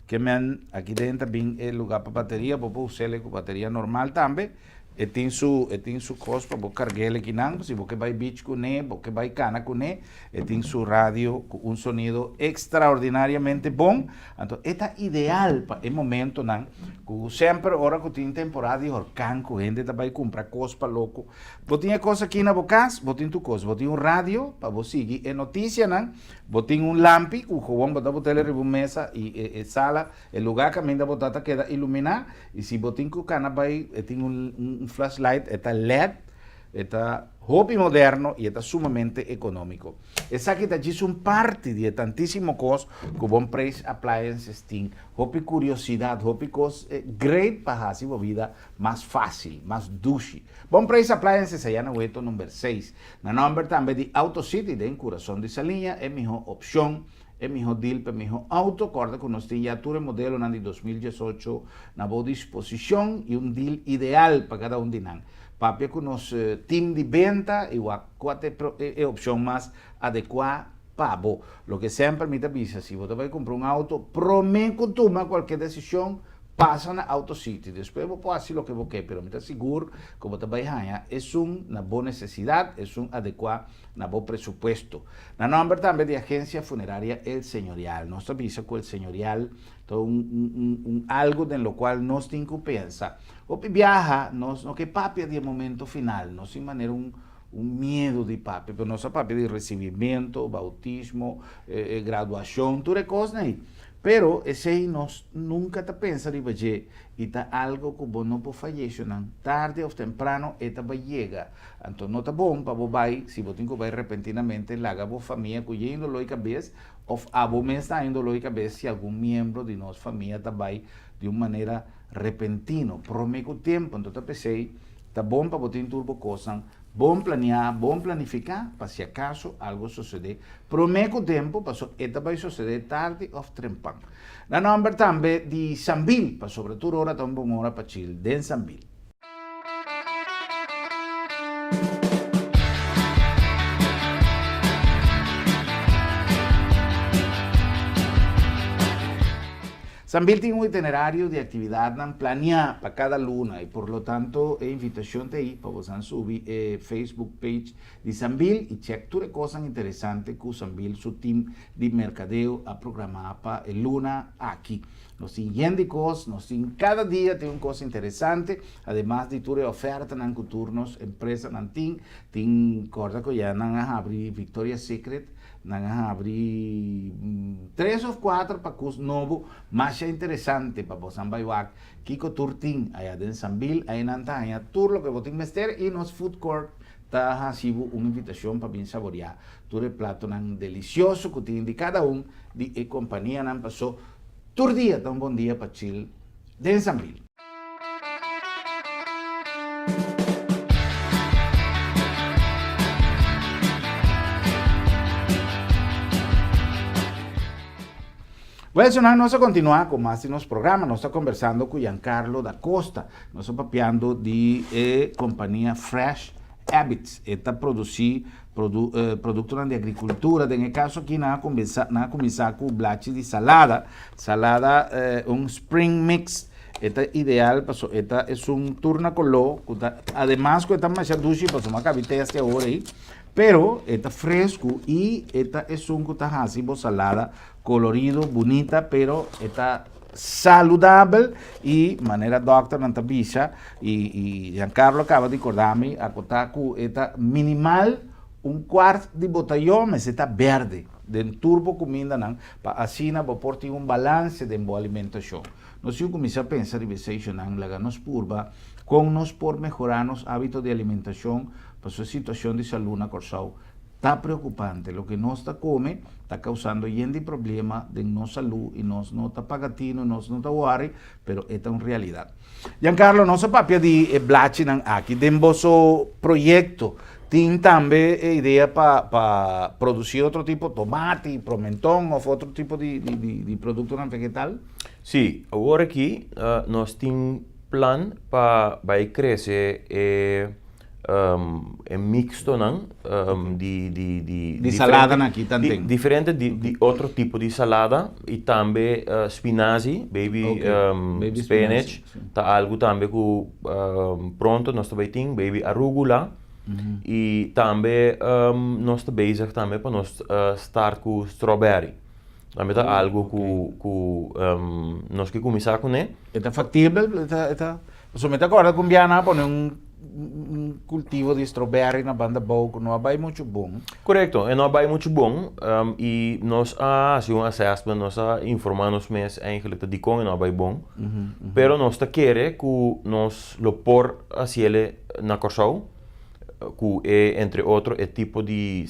Ke men, aki den ta bin e luga pa bateria, bo por us'el ku bateria normal tambe. E tin su, e tin su kos pa bo karg'el akinan, si bo ke bai beach kuné, bo ke bai kana kuné, e tin su radio ku un sonido ekstraordinariamente bon. Anto e ta ideal pa e momentonan ku semper ora ku tin temporada di horkan ku hende ta bai kumpra kos pa loko. Bo tin e kos aki na bo kas, bo tin tur kos. Bo tin un radio pa bo sigui e notisianan, bo tin un lampi ku gewoon bo ta bot'el riba un mesa i e sala E lugá kaminda bo ta ta keda iluminá i si bo tin ku kana bai e tin un un flashlight, e ta led, e ta hopi moderno i e ta sumamente ekonómiko. Esaki ta djis un parti di e tantísimo kos ku Bon Preis Appliances tin. Hopi kuriosidat, hopi kos great pa hasi bo bida mas fásil, mas dushi. Bon Preis Appliances aya na Weto number seis. Na nòmber tambe di Auto City den kurason di Saliña e mihó opshon. E miho deal pa e miho auto, corda cu nos tin ya tur e modelonan di 2018 na bo disposicion y un deal ideal pa cada un di nan. Papia cu nos team di benta y wak cua ta e opcion mas adecua pa bo. Loke semper mi ta bisa, si bo ta bay cumpra un auto, prome cu tuma cualkier decision, Pasa na Auto City, despues bo por haci loke bo ke, pero mi ta sigur cu bo ta bay haña esun na bo necesidad, esun adecua na bo presupuesto. Na nomber tambe di Agencia Funeraria El Señorial, nos ta bisa cu El Señorial ta un un un algo den locual nos tin cu pensa. Hopi biaha nos no ke papia di e momento final, nos tin manera un un miedo di papia, pero nos a papia di recibimento, bautismo, graduacion, tur e cosnan ey. Pero esey nos nunca ta pensa riba dje y ta algo cu bo no por fayeshonan, tarde of temprano e ta bay yega. Anto no ta bon pa bo bay, si bo tin cu bay repentinamente, laga bo famia cu yen dolor di cabes of abo mes ta haña dolor di cabes si algun miembro di nos famia ta bay di un manera repentino, prome cu tempo. Anto ta pesey ta bon pa bo tin tur bo cosnan Bon planiá, bon planifiká, pa si akaso algo sosodé promé ku tempu, paso e ta bai sosodé tardi òf trempan. Na nòmber tambe di Sambil, pasobra tur ora ta un bon ora pa chil den Sambil. Sambil tin un itinerario di actividadnan planea pa cada luna y por lo tanto e invitacion ta ey pa bosan subi e Facebook page di Sambil y check tur e cosnan interesante cu Sambil su team di mercadeo a programa pa e luna aki. Nos tin yen di cos, nos tin cada dia tin un cos interesante, ademas di tur e ofertanan cu tur nos empresanan tin, tin corda cu ya nan a habri Victoria's Secret, Nan a habri tres of cuater pacus nobo masha interesante pa bosan bay wak kico tur tin aya den Sambil. Ayi nan ta haña tur loke bo tin mester y nos food court ta haci bo un invitacion pa bin saboria tur e platonan delicioso cu tin di cada un di e companianan paso tur dia ta un bon dia pa chill den Sambil. Welsonan, nos a continua cu mas di nos programa. Nos ta conversando cu Giancarlo da Costa. Nos ta papiando di e compania Fresh Habits. E ta produci productonan di agricultura. Den e caso aki nan a cuminsa, nan a cuminsa cu blachi di salada. Salada un spring mix. E ta ideal paso e ta esun tur na coló cu ta ademas cu e ta masha dushi paso mi a cabi teste awor ey. Pero e ta fresco y e ta esun cu ta haci bo salada colorido, bunita, pero e ta saludabel y manera dokternan ta bisa y y Giancarlo a caba di corda mi a cota cu e ta minimal un cuart di botayon mester ta berde den tur bo cumindanan pa asina bo por tin un balance den bo alimentacion. Nos tin cu cuminsa pensa riba eseicionan laga nos purba con nos por mehora nos habito di alimentacion pasobra e situacion di salud na Corsou Ta preocupante, loke nos ta come ta causando yen di problema den nos salud y nos no ta paga tino, nos no ta worry, pero e ta un realidad. Giancarlo, nos a papia di e blachinan aki. Den boso proyecto tin tambe e idea pa pa produci otro tipo, tomati, promenton of otro tipo di di di productonan vegetal? Sí, awor aki nos tin plan pa bai crece e e mixtonan di di di Di saladanan aki tan ten. Diferente di di otro tipo di salada y tambe spinazi, baby Baby spinach spinazi, si. ta algo tambe cu pronto nos ta bay tin, baby arugula y tambe nos ta bezig tambe pa nos start cu strawberry. Tambe ta algo cu cu nos ke cuminsa cune. E ta factibel? E ta e ta Pasobra mi ta kòrda ku un biaha nan a pone un un kultivo di strawberry na banda bou ku no a bai muchu bon. Korekto, e no a bai muchu bon i nos a hasi un assessment, nos a informá nos mes eigenlijk ta dikon e no a bai bon. Pero nos ta kere ku nos lo por hasiel na Kòrsou ku e entre otro e tipo di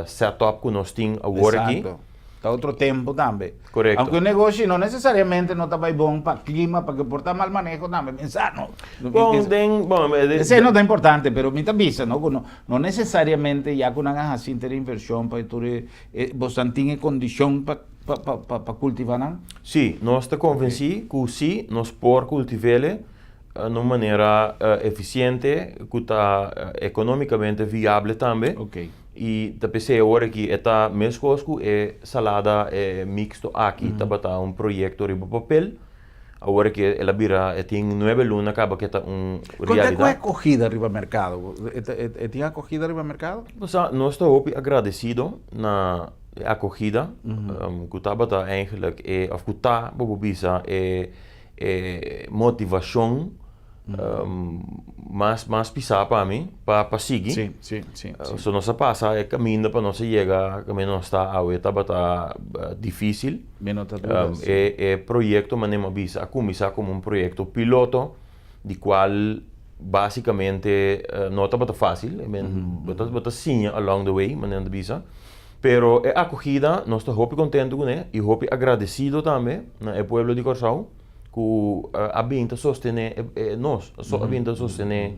setup ku nos tin awor aki. Exacto. Ta otro tempo tambe. Korekto. Aunke un negoshi no nesesariamente no ta bai bon pa klima, paske por ta mal maneho tambe, mi sa no. Bon, den, bon, Esei no ta importante, pero mi ta bisa no ku no no nesesariamente ya ku nan a hasi inter invershon pa e tur e e bosan tin e kondishon pa pa pa pa kultiva nan? Sí, nos ta konvensí ku sí nos por kultiv'é na un manera efisiente ku ta ekonómikamente viable tambe. I ta p'esei awor aki e ta meskos ku e salada e mixto aki tabata un proyekto riba papel, awor aki el a bira e tin nuebe luna kaba ku e ta un Kon ta ku realidat. akogida riba merkado? E tin akogida riba merkado? Sa, nos ta hopi agradesido na e akogida ku tabata eigenlijk e òf ku ta bo por bisa e E motivashon mas mas pisá pa mi pa pa sigui. Sí, sí, sí, sí. So nos a pasa e kaminda pa nos a yega kaminda nos ta awe tabata difísil. Mi no ta duda, sí. E e proyekto manera mi a bisa a kuminsá komo un proyekto piloto di kual básikamente no tabata fásil. I men bo ta bo ta siña along the way manera nan ta bisa. Pero e akogida nos ta hopi kontentu kuné i hopi agradesido tambe na e pueblo di Kòrsou ku a bin ta sostené nos, a bin ta sostené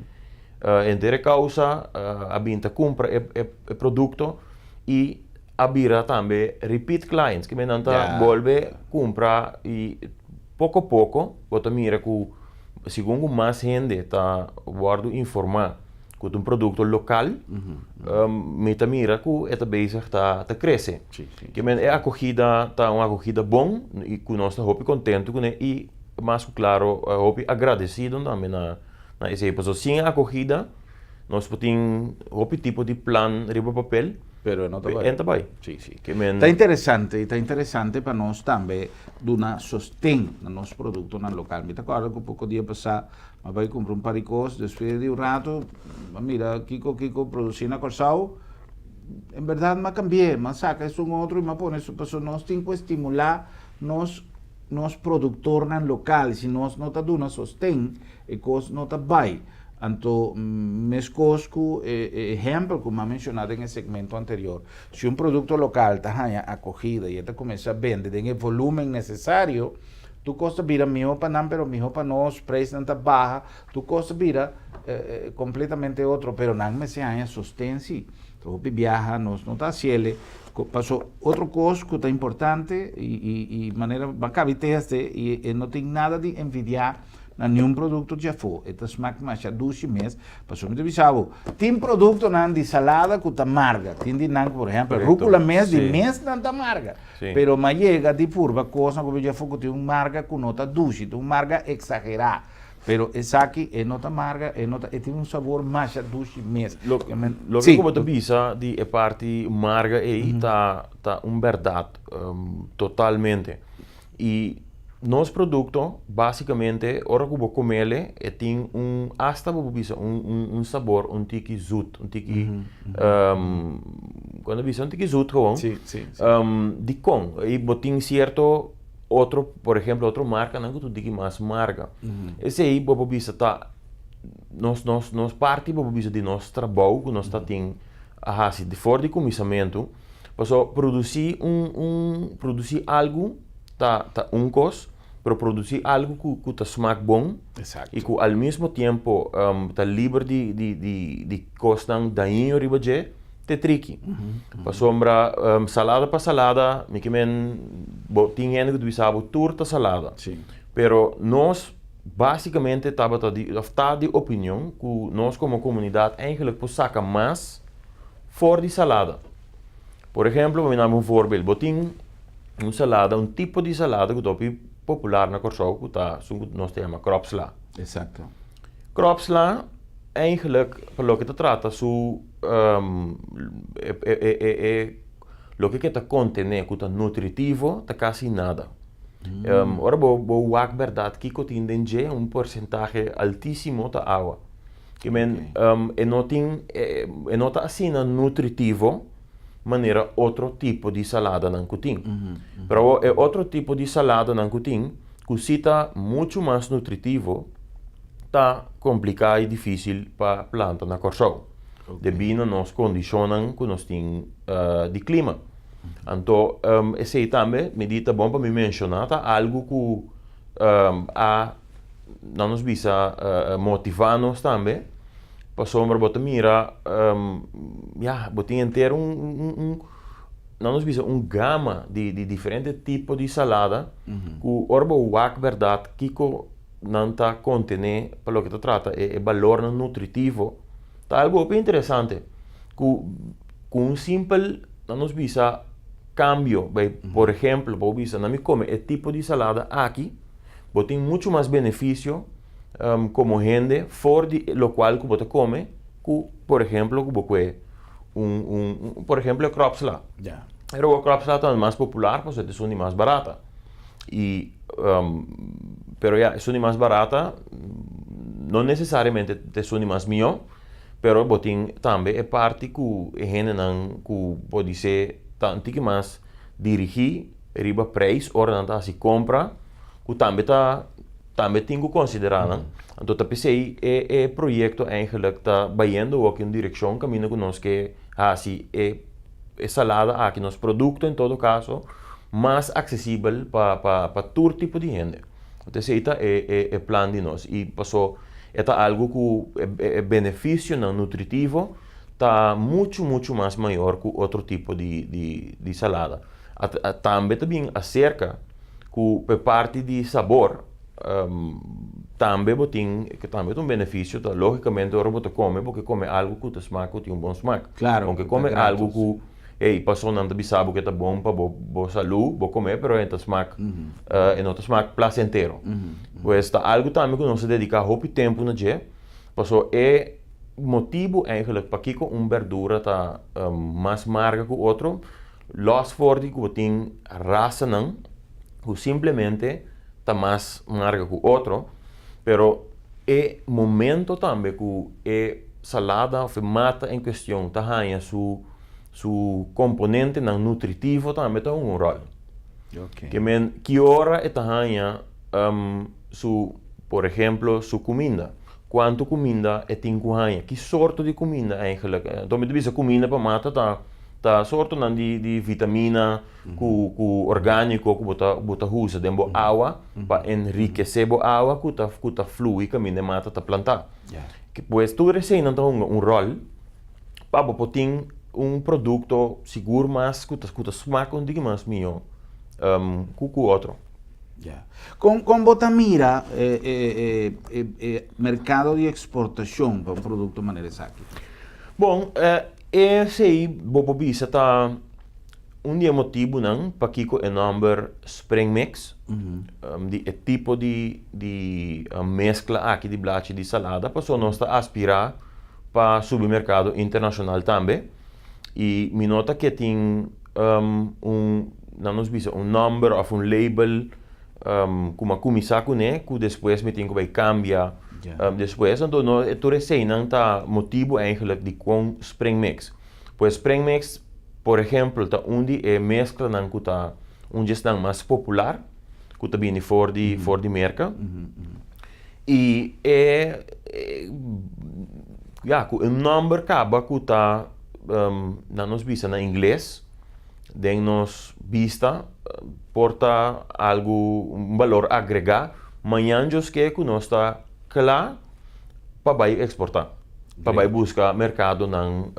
henter e kousa, a bin ta kumpra e produkto i a bira tambe repeat clients, ke nan ta bolbe kumpra i poko poko bo ta mira ku segun ku mas hende ta wòrdu informá. Ku un produkto lokal, mi ta mira ku e ta bezig ta krese. Ke men e akohida ta un akohida bon i ku nos ta hopi kontentu kuné i mas ku klaro hopi agradesido tambe na esei. Pasobra sin e akohida nos por tin hopi tipo di plan riba papel. Pero e no ta bai. E no ta bai. Si, si. Ke men. Ta interesante i ta interesante pa nos tambe duna sosten na nos produktonan lokal. Mi ta kòrda ku poko dia pasá Mi a bai kumpra un par di kos, despues di un ratu mi a mira kiko kiko produsí na Kòrsou, en bèrdat mi a kambi'é, mi a saka esun otro i mi a pone esun, pasobra nos tin ku estimulá nos nos produktornan lokal, si nos no ta duna sosten e kos no ta bai. Anto meskos ku e e ehèmpel ku mi a menshoná den e segmento anterior, si un produkto lokal ta haña akogida i e ta kuminsá bende den e volúmen nesesario, Tur kos ta bira mihó pa nan pero mihó pa nos, preisnan ta baha, tur kos ta bira kompletamente otro, pero nan mester haña sosten si. Hopi biaha nos no ta hasiele, paso otro kos ku ta importante i i manera ban kabi teste i e no tin nada di envidiá na niun produkto dje afó, e ta smak masha dushi mes, pasobra mi ta bisa bo, tin produktonan di salada ku ta marga, tin di nan ku por ehèmpel rúkula mes di mes nan ta marga. Pero m'a yega di purba kosnan ku dje afó ku tin un marga ku no ta dushi, tin un marga eksagerá. Pero esaki e no ta marga, e no ta, e tin un sabor masha dushi mes. Loke ku bo ta bisa di e parti marga ei ta ta un bèrdat totalmente. I nos produkto básikamente ora ku bo komele e tin un asta bo por bisa un un un sabor un tiki zut, un tiki kon ta bisa un tiki zut gewoon. Dikon? I bo tin sierto otro por ehemplo otro markanan ku ta un tiki mas marga. Esei bo por bisa ta nos nos nos parti bo por bisa di nos trabou ku nos ta tin a hasi for di kuminsamentu. Pasobra produsí un un produsí algu ta ta un kos, pero produsí algu ku ku ta smak bon i ku al mismo tiempo ta liber di di di di kosnan dañino riba dje ta e triki. Pasobra salada pa salada mi ke men bo tin hende ku ta bisa bo tur ta salada. Pero nos basikamente tabata di òf ta di opinion ku nos komo komunidat eigentlik por saka mas For di salada. Por ehemplo, bo mi dami un voorbeeld. Bo tin un salada, un tipo di salada ku ta hopi popular na Kòrsou ku ta esun ku nos ta yama kropsla. Exacto. Kropsla eigenlijk pa loke ta trata su e loke ke ta kontené ku ta nutritivo ta kasi nada. Ora bo bo wak bèrdat kiko tin den dje un porsentahe altísimo ta awa. Ke men e no tin e no ta asina nutritivo manera otro tipo di saladanan ku tin. Pero awor e otro tipo di saladanan ku tin ku si ta muchu mas nutritivo ta kompliká i difísil pa planta na Kòrsou debí na nos kondishonnan ku nos tin di klima. Anto esei tambe mi di ta bon pa mi menshoná ta algu ku a nan nos bisa motivá nos tambe pasobra bo ta mira ya bo tin henter un un nan nos bisa un gama di di diferente tipo di salada ku ora bo wak bèrdat kiko nan ta kontené pa loke ta trata e e balornan nutritivo ta algu hopi interesante ku ku un simpel nan nos bisa kambio bai por ehemplo bo bisa nan mi kome e tipo di salada aki Bo tin muchu mas benefisio komo hende for di lokual ku bo ta kome ku por ehemplo ku bo kue un un por ehemplo e kropsla. Pero e kropsla ta mas popular pasobra ta esun di mas barata i pero ya esun di mas barata no nesesariamente ta esun di mas mihó pero bo tin tambe e parti ku e hendenan ku podisé ta un tiki mas dirigí riba prijs ora nan ta hasi kompra ku tambe ta tambe tin ku konsiderá nan. Anto ta p'esei e e proyekto eigenlik ta bayendo wak un direkshon kaminda ku nos ke hasi e e salada aki, nos produkto en todo kaso, mas aksesibel pa pa pa tur tipo di hende. Anto esei ta e e e plan di nos i paso e ta algu ku e e benefisionan nutritivo ta muchu muchu mas mayor ku otro tipo di di di salada. Tambe ta bin aserka ku pa e parti di sabor. Tambe bo tin, ku tambe ta un benefisio, ta lógikamente ora bo ta kome, bo ke kome algu ku ta smak, ku tin un bon smak. Claro, Bo ke ku ta kome algu gratis. Ku, hey, pasobra nan ta bisa bo ku ta bon pa bo salú, bo kome, pero e ta smak, e no ta smak plasentero. Pues ta algu tambe ku nos ta dediká hopi tempu na dje, pasobra e motibu eigenlijk pakiko un berdura ta mas marga ku otro, lòs for di ku bo tin rasanan ku simplemente ta mas marga ku otro, pero e momento tambe ku e salada òf e mata en kuestion ta haña su komponentenan nutritivo tambe ta hunga un ròl. Ke men ki ora e ta haña su, por ehemplo, su kuminda, kuantu kuminda e tin ku haña, ki sorto di kuminda eigenlijk. Anto mi ta bisa kuminda pa mata ta sortonan di vitamina ku orgániko ku bo ta usa den bo awa pa enrikesé bo awa ku ta flui kaminda e mata ta plantá. Pues tur eseinan ta hunga un ròl pa bo por tin un produkto sigur mas ku ta smak un tiki mas mihó ku otro. Ya. Kon bo ta mira merkado di eksportashon pa un produkto manera esaki? Bon, esei bo por bisa ta un di e motibunan pakiko e nòmber Spring Mix, di e tipo di meskla aki di blachi di salada, pasobra nos ta aspirá pa subi merkado internashonal tambe. I mi nota ke tin un, nan nos bisa, un nòmber òf un label ku mi a kuminsá kuné, ku despues mi tin ku bai kambia despues. Anto no, tur eseinan ta motibu eigenlijk di kon Spring Mix. Pues Spring Mix, por ehempel, ta un di e mesklanan ku ta un di esnan mas popular ku ta bini for di Merka. I ya, ku e nòmber kaba ku ta, nan nos bisa na ingles, den nos bista por ta algu un balor agregá. Mañan Dios ke ku nos ta kla pa bai eksportá, pa bai buska merkadonan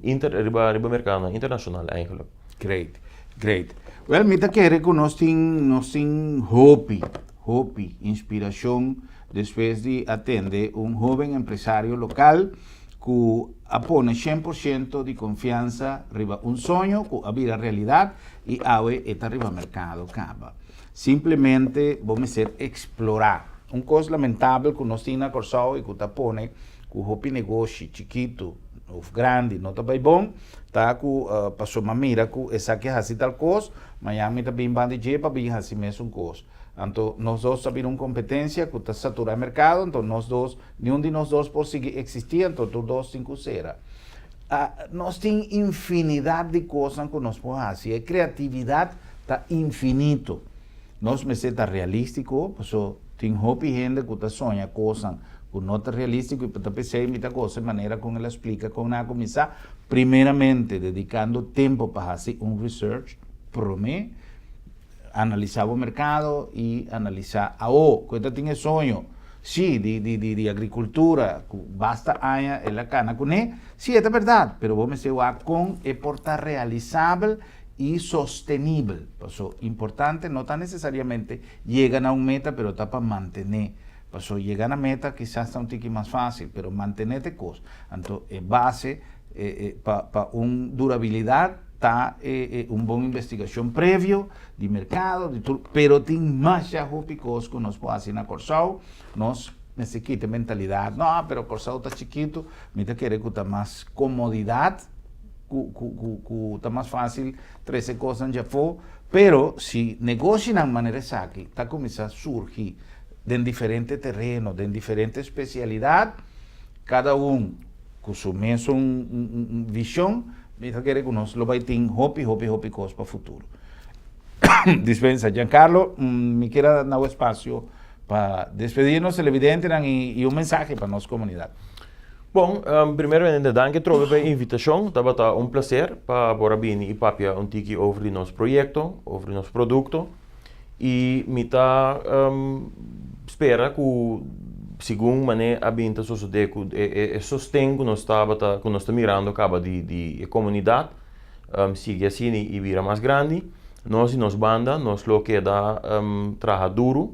riba merkadonan internashonal eigenlijk. Great. Well, mi ta kere ku nos tin hopi, hopi inspirashon despues di atendé un hóben empresario lokal ku a pone 100% di konfiansa riba un soño ku a bira realidat i awe ta riba merkado kaba. Simplemente bo mester eksplorá. Un kos lamentabel ku nos tin na Kòrsou i ku ta pone ku hopi negoshi chikitu òf grandi no ta bai bon, ta ku pasobra mira ku esaki hasi tal kos, mañan mi ta bin banda dje pa bin hasi mesun kos. Anto nos dos ta bira un kompetensia ku ta saturá merkado, anto nos dos, ningun di nos dos por sigui eksistí, anto tur dos tin ku sera. Nos tin infinidat di kosnan ku nos por hasi, e kreatividat ta infinito. Nos mester ta realístiko, pasobra tin hopi hende ku ta soña kosnan ku no ta realístiko i ta p'esei mi ta gosa e manera kon el a splika kon nan a kuminsá, primeramente dedikando tempu pa hasi un research promé, analisá bo merkado i analisá awo ku e ta tin e soño, sí, di agrikultura ku basta aña el a kana kuné, sí, e ta bèrdat, pero bo mester wak kon e por ta realisabel i sostenibel. Pasobra importante no ta nesesariamente yega na un meta, pero ta pa mantené. Pasobra yega na meta kisas ta un tiki mas fásil, pero mantené ta e kos. Anto e base pa un durabilidat ta un bon investigashon previo di merkado, di tur, pero tin masha hopi kos ku nos por hasi na Kòrsou. Nos mester kita e mentalidat, no, pero Kòrsou ta chikitu, mi ta kere ku ta mas komodidat, ku ta mas fásil trese kosnan djafó, pero si negoshinan manera esaki ta kuminsá surgi den diferente tereno, den diferente spesialidat, kada un ku su mesun vishon, mi ta kere ku nos lo bai tin hopi, hopi, hopi kos pa futuro. Dispensa. Giancarlo, mi kier a duna bo espasio pa despedí nos televidentenan i un mensahe pa nos komunidat. Bon, primeramente danki trobe pa e invitashon. Tabata un plaser pa por a bini i papia un tiki over di nos proyekto, over di nos produkto. I mi ta spera ku segun manera a bin ta sosodé ku e sosten ku nos tabata, ku nos ta mirando kaba di e komunidat sigui asina i bira mas grandi. Nos di nos banda nos lo keda traha duru.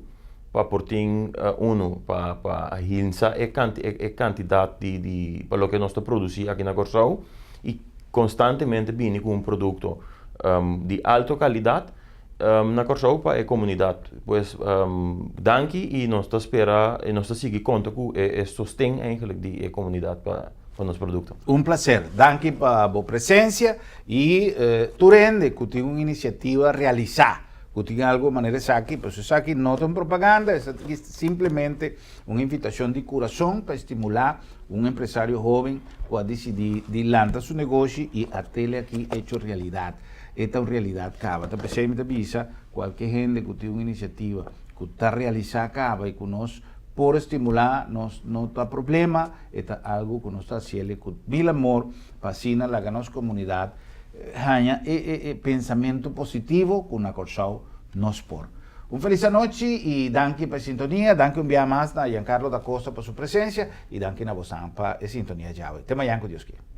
pa por tin uno pa hinsa e kantidat di pa loke nos ta produsí aki na Kòrsou i konstantemente bini ku un produkto di alto kalidat na Kòrsou pa e komunidat. Pues danki i nos ta spera i nos ta sigui konta ku e sosten eigenlijk di e komunidat pa nos produkto. Un plaser. Danki pa bo presensia i tur hende ku tin un inisiativa realisá, ku tin algu manera esaki, pues esaki no ta un propaganda, esaki simplemente un invitashon di kurason pa estimulá un empresario hoben ku a disidí di lanta su negoshi i a tele aki hecho realidat. E ta un realidat kaba. Ta p'esei mi ta bisa kualke hende ku tin un inisiativa ku ta realisá kaba i ku nos por estimulá, nos no ta problema, e ta algu ku nos ta hasiel ku mil amor pa asina laga nos komunidat haña e pensamentu positivo ku na Kòrsou nos por. Un felis anochi i danki pa e sintonia. Danki un bia mas na Giancarlo da Costa pa su presensia i danki na bosan pa e sintonia djawe. Te mañan ku Dios kier.